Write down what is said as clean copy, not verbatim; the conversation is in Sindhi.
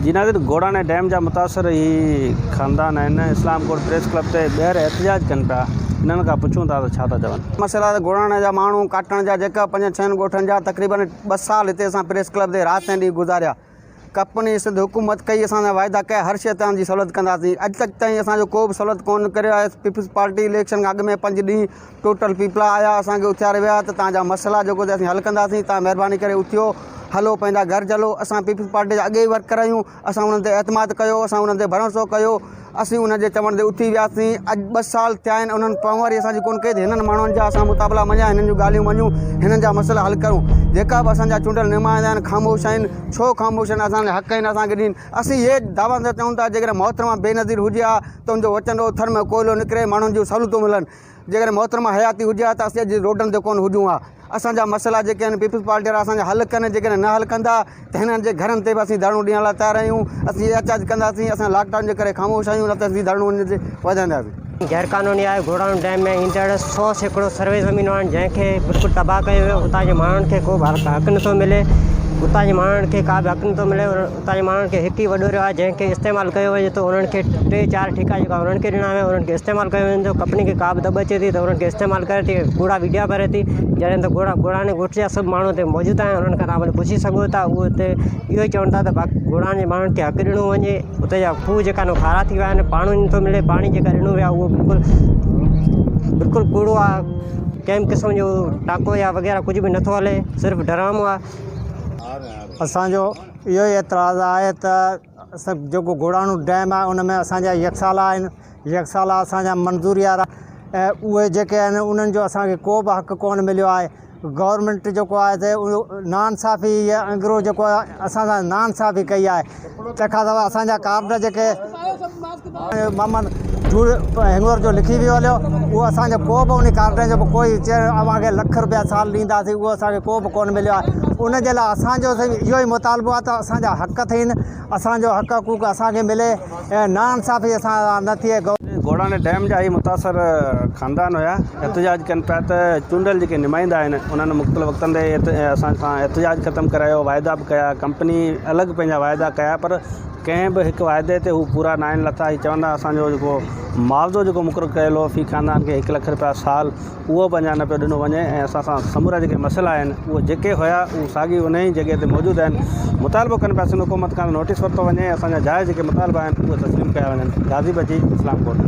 جي ناظرين گوڙاڻي ڊيم جا متاثر هي خاندان آهن اسلام ڪوٽ پريس ڪلب تي ٻيهر احتجاج ڪن پيا انهن کان پڇون ٿا ته ڇا ٿا چون. مسئلا ته گوڙاڻي جا ماڻهو ڪاٽڻ جا جيڪا پنجن ڇهن ڳوٺن جا تقريبن ٻه سال هتي اسان پريس ڪلب تي رات ۽ ڏينهن گذاريا ڪپني سنڌ حڪومت ڪئي اسان سان واعدا ڪيا هر شيء تان جي سهولت ڪنداسين اڄ تڪ تائين اسان جو ڪو به سهولت ڪونه ڪريو آهي پيپلز پارٽي اليڪشن کان اڳ ۾ پنج ڏينهن ٽوٽل پيپلا آيا اسان کي اٿياري ويا ته تان جا مسئلا جيڪو اسين حل ڪنداسين تان مهرباني ڪري اٿيو هلو پنهنجا گهر جهلو اسان پيپلز پارٽي جا اڳي ئي ورڪر آهيون اسان انهن تي اعتماد ڪيو اسان انهن تي ڀروسو ڪيو اسين انهن جي چوڻ تي اٿي وياسين اڄ ٻه سال ٿيا آهن انهن پنهواري اسان جي ڪونه ڪئي ته هنن ماڻهن جا اسان مطالبا مڃيا هنن جون ڳالهيون مڃون هنن جا مسئلا حل ڪرون جيڪا به اسان جا چونڊيل نمائندا آهن خاموش آهن ڇو خاموش آهن اسان جا حق آهن اسان کي ڏين اسين هي دعويٰ سان چئون ٿا جيڪڏهن محترمه بينظير هجي ها ته ان جو وچن هو ٿر ۾ ڪوئلو نڪري ماڻهن جون سهولتون ملن جيڪڏهن محترمه حياتي هجي ها ته اسين اڄ روڊن تي ڪونه هجون ها. اسان جا مسئلا جيڪي آهن پيپلز پارٽي وارا اسان جا حل ڪن جيڪڏهن نه حل ڪندا ته هنن جي گهرن تي به اسين ڌرڻو ڏيڻ لاء تيار آهيون. اسين احتجاج ڪنداسين اسان لاڪ ڊائون جي ڪري خاموش آهيون نه ته اسين ڌرڻو انهن تي وڌائينداسين. غير قانوني آهي گهوڙاڻو ڊيم ۾ ايندڙ 100% سروي زمينون آهن جنهن کي بلڪل تباهه ڪيو ويو اتان جي ماڻهن کي ڪو به حق نٿو ملي اتان جي ماڻهن کي ڪا به حق نٿو ملي اتان جي ماڻهن کي هڪ ئي وڏيرو آهي جنهن کي استعمال ڪيو وڃي ٿو انهن کي ٽي چار ٺيڪا جيڪا انهن کي ڏنا ويا انهن کي استعمال ڪيو وڃي ٿو ڪمپني کي ڪا به دٻ اچي ٿي ته انهن کي استعمال ڪري ٿي ڪوڙا ويڊيا ڀري ٿي جڏهن ته گوڙا گوڙاڻي ڳوٺ جا سڀ ماڻهو هتي موجود آهن انهن کان توهان ڀلي پڇي سگهو ٿا اهو هتي اهو ئي چون ٿا ته گوڙاڻي جي ماڻهن کي حق ڏنو وڃي اتي جا کوهه جيڪا آهن کارا ٿي ويا آهن پاڻي نٿو ملي پاڻي جيڪا ڏنو ويو آهي اهو بلڪل بلڪل ڪوڙو آهي ڪنهن به قسم جو ٽاڪو يا وغيره ڪجهه به نٿو هلي صرف ڊرامو آهي. اسان جو اهو ئي اعتراض آهي ته اسان جيڪو گوڙاڻو ڊيم آهي ان ۾ اسانجا يڪسالا آهن يڪسالا اسانجا منظوري وارا ۽ اهي جيڪي آهن انهن جو اسانکي ڪو به حق ڪونه مليو آهي گورنمينٽ جيڪو آهي ته اهو ناانصافي يا انگرو جيڪو آهي اسان سان ناانصافي ڪئي آهي تنهن کان سواء اسانجا ڪارڊ جيڪي محمد جوڙ هنگور جو لکي ويو هليو اهو اسانجو ڪو به ان ڪارڊ جو به ڪوئي چيو اوهان کي لک روپيا سال ڏينداسين اهو اسانکي ڪو به ڪونه مليو آهي ان جي لاء اسانجو سائين اهو ئي مطالبو آهي ته اسانجا حق ٿين اسانجو حق حقوق اسانکي ملي ۽ ناانصافي اسان سان نه ٿئي. گوڙاڻي ڊيم جا هي متاثر خاندان هيا احتجاج ڪن پيا ته چونڊيل جيڪي نمائندا آهن انهن مختلف وقتن تي اسان کان احتجاج ختم ڪرايو واعدا به ڪيا ڪمپني الڳ پنهنجا واعدا ڪيا پر ڪنهن به هڪ واعدي تي هو پورا ناهن لٿا هي چون ٿا اسان جو جيڪو معاوضو جيڪو مقرر ڪيل هو في خاندان کي هڪ لک رپيا سال اهو به اڃا نه پيو ڏنو وڃي ۽ اسان سان سمورا جيڪي مسئلا آهن اهي جيڪي هيا اهي ساڳي ان ئي جڳهه تي موجود آهن مطالبو ڪن پيا سنڌ حڪومت کان نوٽيس ورتو وڃي اسان جا جائز جيڪي مطالبا آهن اهي تسليم ڪيا وڃن غازي بچي اسلام ڪوٽ.